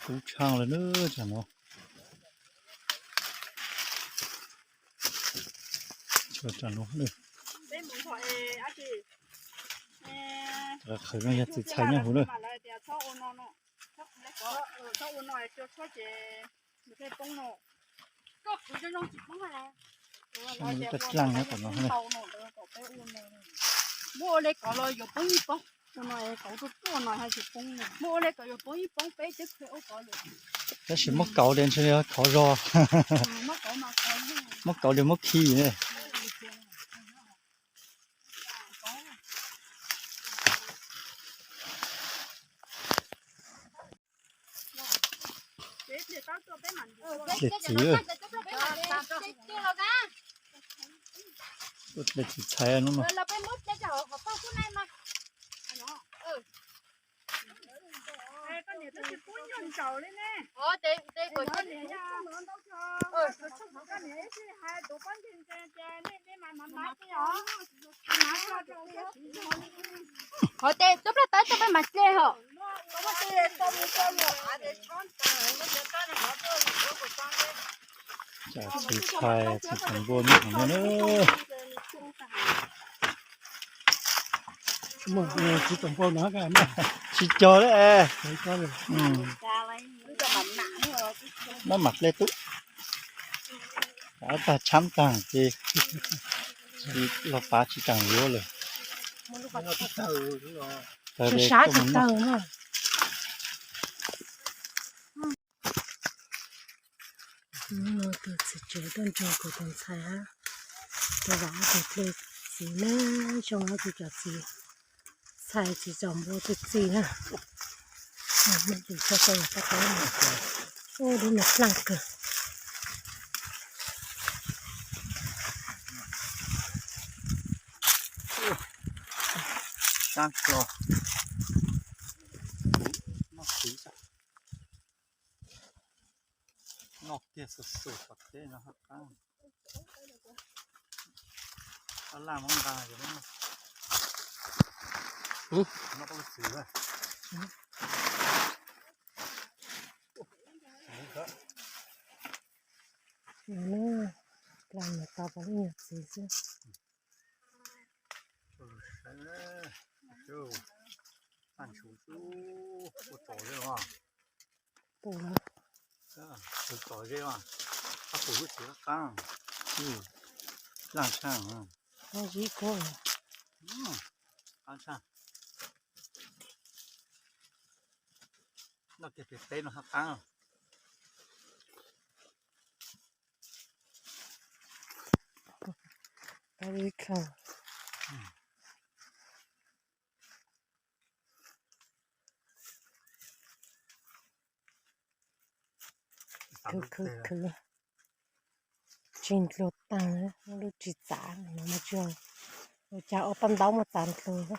Kub tshaj lawm na, tsam no. Tsam no, qhwv no yog txiv txhais nyob hauv na. Muaj ib tag dlaaj nyob tom no. Muab ua le kov los yuav poob ib poob. Muab ua le kov yuav poob ib poob peb twb khev ua kov lawm. Tab sis muab kauv li ntshe khov zog. Muab kauv li muab khi ne. Pliag txiv, pliag txiv txhais no. Hov tes tuaj plaj tawb tuaj peb mas hle hos. Txiv txhais txiv txoom npua nyob hauv no na. Tsis cog li. Maj mam hle tub. Tag tshab tag ces tsis los pav tsis kam yuav lawm. Sab tsis tawg na. Hnub no tus txiv tsev tuaj nrog kuv tus ntxhais hab tus vauv ob tug hle txiv na, zoo ob tug cov txiv txhais txiv txoom npua txi txi na. Mej tus tso tau pab tau, ub, dub nws dlaaj kawg. Noj kiag xum xum tom teb no hab qaab. Laj muab nqa, noj txwv. Laj tau pab lub nyuag txiv xwb. Ua tsom ze, ua tsom ze, qab pum lub txiv qab qaab, laaj tshaj, qab tshaj. Noj kiag pem teb no hab qaab. Khwv khwv khwv, tsis ndlug taag, lub tsis txav no mas tsis, ua cas ua paj ntaub mas txav ndlug.